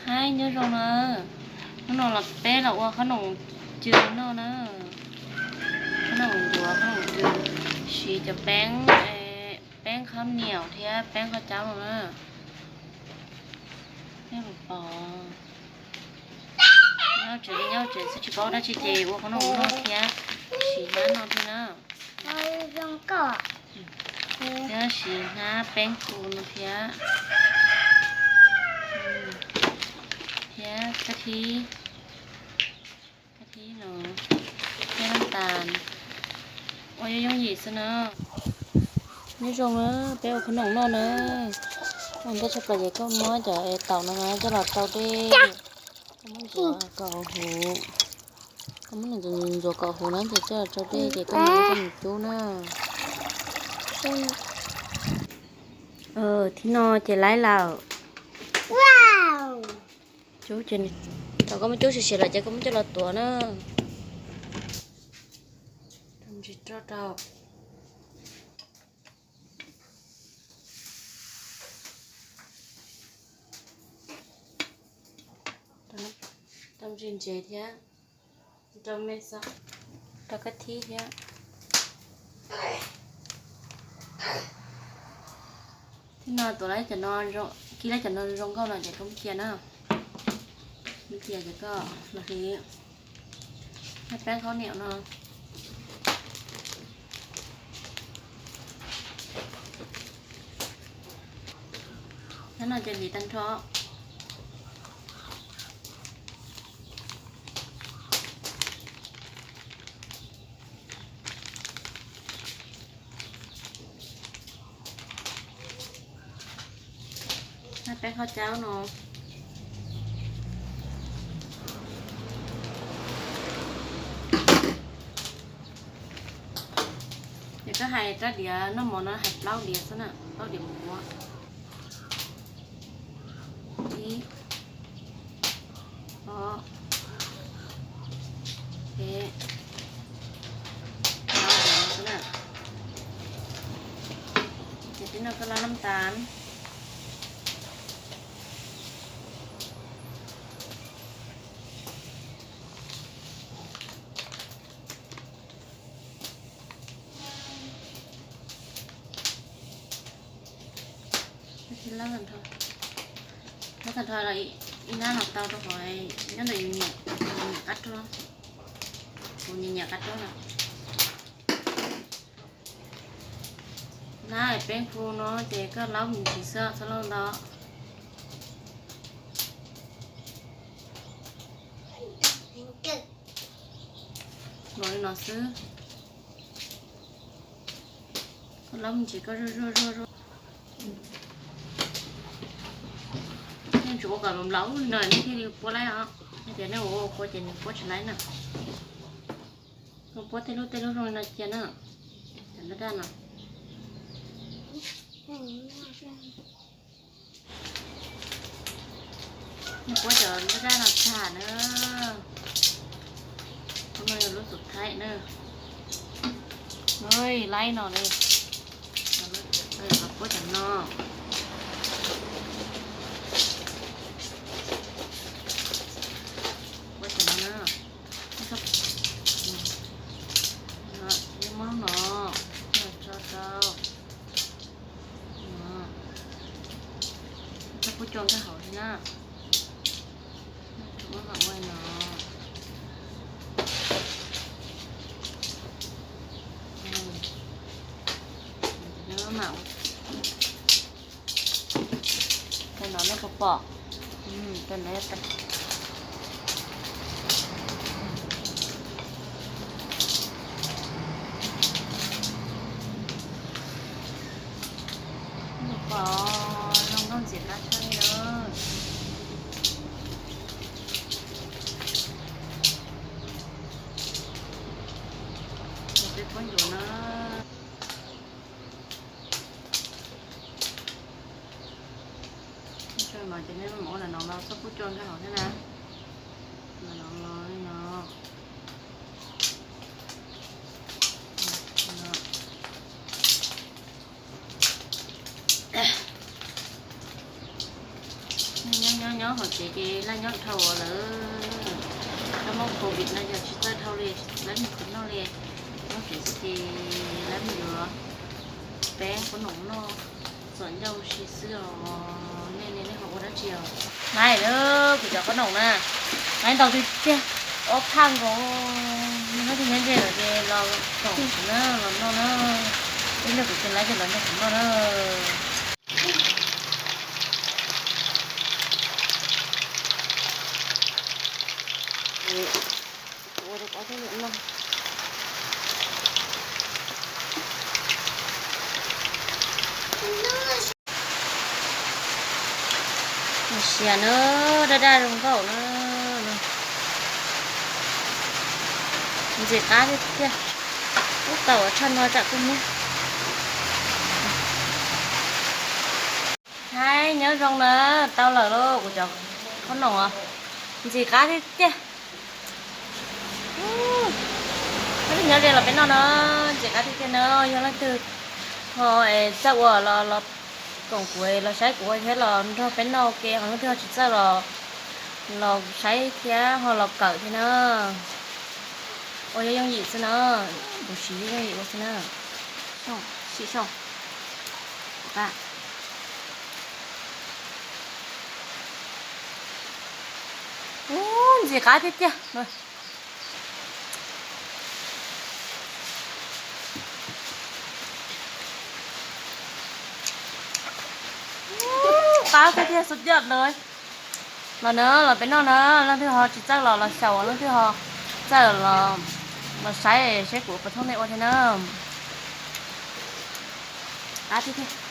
Aib, nyob zoo na. Hnub no los peb los ua qhob noom cw noj na. Qhob noom ncuav, qhob noom cw, siv cov peeb, peeb khaub niam thiab peeb khaub caub no na. Nyob tsev li nyob tsev xwb tsis paub dab tsi ces ua qhob noom noj thiab siv hnab no thiab na. Thiab siv hnab peeb ku no thiab, thiab kab thib, kab thib no, thiab nab tas, ua yooj yooj yim xwb na. Nyob zoo na, peb ua qhob noom noj na. Ua ntej tshaj plaws ces koj muab cov taum no coj los rau dej, koj muab ntxuav kom huv, koj muab ntxuav ntxuav kom huv na ces coj los rau dej ces koj muab coj mus cub na. Thib no ces laib lawm. Cub ces, thaum koj muab cub siav siav lawm ces koj muab coj los tuav na. Rau ntsis roj rau. Rau ntsis ntsev thiab, rau me xo, rau kab thib thiab. Thib no tuav lawm cov no, kib lawm cov no zoo nkauj no ces koj muab cia na. Muab cia ces koj los hliv hnab peeb khaub niam no. Hnab no ces hliv tag nrho. Hnab peeb khaub caub no. Ces koj hais rab diav noj mov no hais plaub diav xwb na, plaub diav mus ua. Ib, ob, peb, plaub diav xwb na. Ces tib no koj lab nab tas. Lab tag nrho los ib hnab no tau rau qhov nyob ntawm yus nyiam, yus nyiam qab rog, kuv nyiam nyiam qab rog na. Hnab peeb ku no ces koj laub me ntsis xwb txhob laub ntau. Los li no xwb. Koj laub me ntsis koj zuaj zuaj zuaj zuaj. Nej tsuas ua kom nplaum li no nej thiaj li puab laib os. Yog tias nej ua ua kua ces nws puab tsis laib na. Koj puab tej lub tej lub zoo li no cia na. Cov ntaj daj no. Nej puab cov ntaj daj no tag na. Lub no yog lub xus thaib na. Laib no ne. Los puab cov no. Puab cov no na. Yeej muab no tso rau. Txhob pub cua nkag hauv thiab na. Muab mam ua no. Ua no nej puas pom? Ua no pom zoo nkauj ntxim qab tshaj li na. Peb puab ncuav na. Tso no ces nej mam ua no los txhob pub cua nkag hauv thiab na. Los no los li no. Nyob nyob nyob Nyob hauv tsev ces laj nyob dhau lawm. Kab mob covid no yog tsis txawj dhau li, lawv mus qhov noj li. Nyob tsev xwb ces lawv mus yuav peb qhob noom noj txom ncauj si xwb os. Nej ne, nej ho ua dab tsi os? Nqaij, kuv cov qhob noom na, nqaij ntau tiag tiag, ob phaj nkaus. Nyob tiag nyob ze lawm ces los koom kuv na, los noj na. Ib pliag kuv tsis laib ces los nrog kuv noj na. Sias na, daj daj zoo nkauj na. Ntxim qab tiag tiag. Ub, tau ua tshaj no tsam kuj muab. Haib, nyob zoo na, tau lawm lauj kuv cov qhob noom os. Ntxim qab tiag tiag. Ub, nyob ze los peb noj na, ntxim qab tiag tiag na. Yog leej twg ho txawj ua los los koom kuv, los saib kuv ua thiab los nrog peb noj ua ke, ho leej twg ho tsis txawj los los saib thiab ho los kawm thiab na. Ua yooj yooj yim xwb na, kuv siv yooj yooj yim ua xwb na. Xyoo, sim xyoo. Ub, ntxim qab tiag tiag. Qab tiag tiag, xub yoj na. Los na, los peb noj na, leej twg ho tsis txawj los los xyaum, leej twg ho txawj los los saib saib kuv puas thooj nej ua thiab na. Qab tiag tiag.